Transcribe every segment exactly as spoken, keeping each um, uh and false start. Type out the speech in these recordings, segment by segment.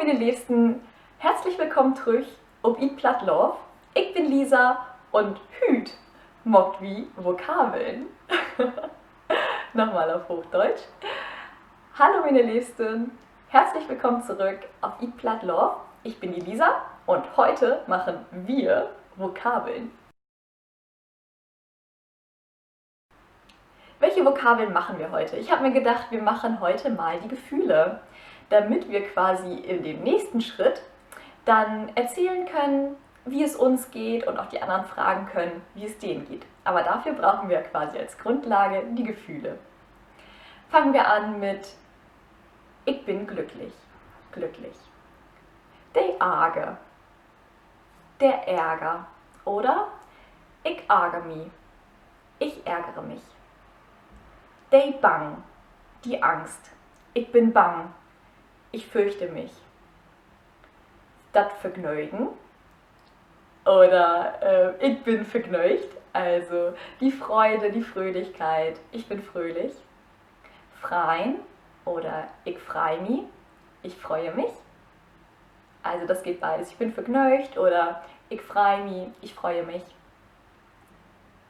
Mien Leevsten, herzlich willkamen trüch op Eat Platt Love. Ik bün Lisa un hüüt maakt wi Vokabeln. Nochmal op Hochdeutsch. Hallo miene Leevsten, herzlich willkamen trüch op Eat Platt Love. Ik bün de Lisa un hüüt maakt wi Vokabeln. Welche Vokabeln machen wir heute? Ich habe mir gedacht, wir machen heute mal die Gefühle, damit wir quasi in dem nächsten Schritt dann erzählen können, wie es uns geht und auch die anderen fragen können, wie es denen geht. Aber dafür brauchen wir quasi als Grundlage die Gefühle. Fangen wir an mit: Ik bün glücklich. Glücklich. De Arger. Der Ärger. Oder: Ik arger mi. Ich ärgere mich. De Bang. Die Angst. Ik bün bang. Ich fürchte mich. Dat Vergnögen. Oder, äh, ik bün vergnöögt. Also die Freude, die Fröhlichkeit. Ich bin fröhlich. Freien oder: Ik frei mi. Ich freue mich. Also das geht beides. Ich bin vergnöögt oder: Ik frei mi. Ich freue mich.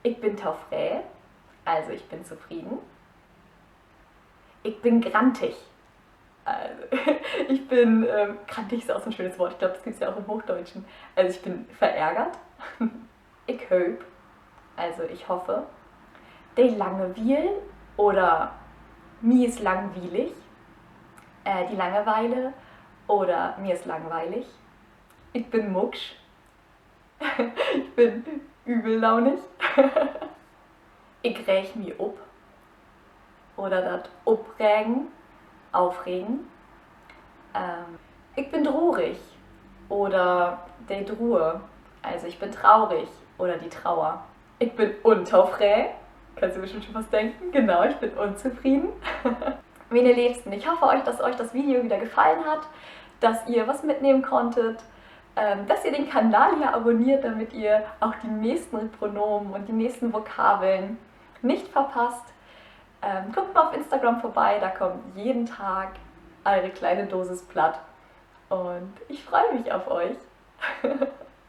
Ik bün tofree. Also ich bin zufrieden. Ik bün grantig. Also, ich bin, ähm, grantig ist auch so ein schönes Wort. Ich glaube, das gibt es ja auch im Hochdeutschen. Also ich bin verärgert. Ik hööp, also ich hoffe. De Langewiel oder: Mi is langwielig. Äh, die Langeweile oder: Mir ist langweilig. Ik bün mucksch. Ich bin übellaunig. Ik reeg mi op. Oder dat Opregen, aufregen. Ähm, ik bün drorig oder de Druer. Also ich bin traurig oder die Trauer. Ik bün untofree. Kannst du bestimmt schon was denken. Genau, ich bin unzufrieden. Meine Liebsten, ich hoffe, euch, dass euch das Video wieder gefallen hat, dass ihr was mitnehmen konntet, ähm, dass ihr den Kanal hier abonniert, damit ihr auch die nächsten Pronomen und die nächsten Vokabeln nicht verpasst. Ähm, guckt mal auf Instagram vorbei, da kommt jeden Tag eure kleine Dosis Platt. Und ich freue mich auf euch.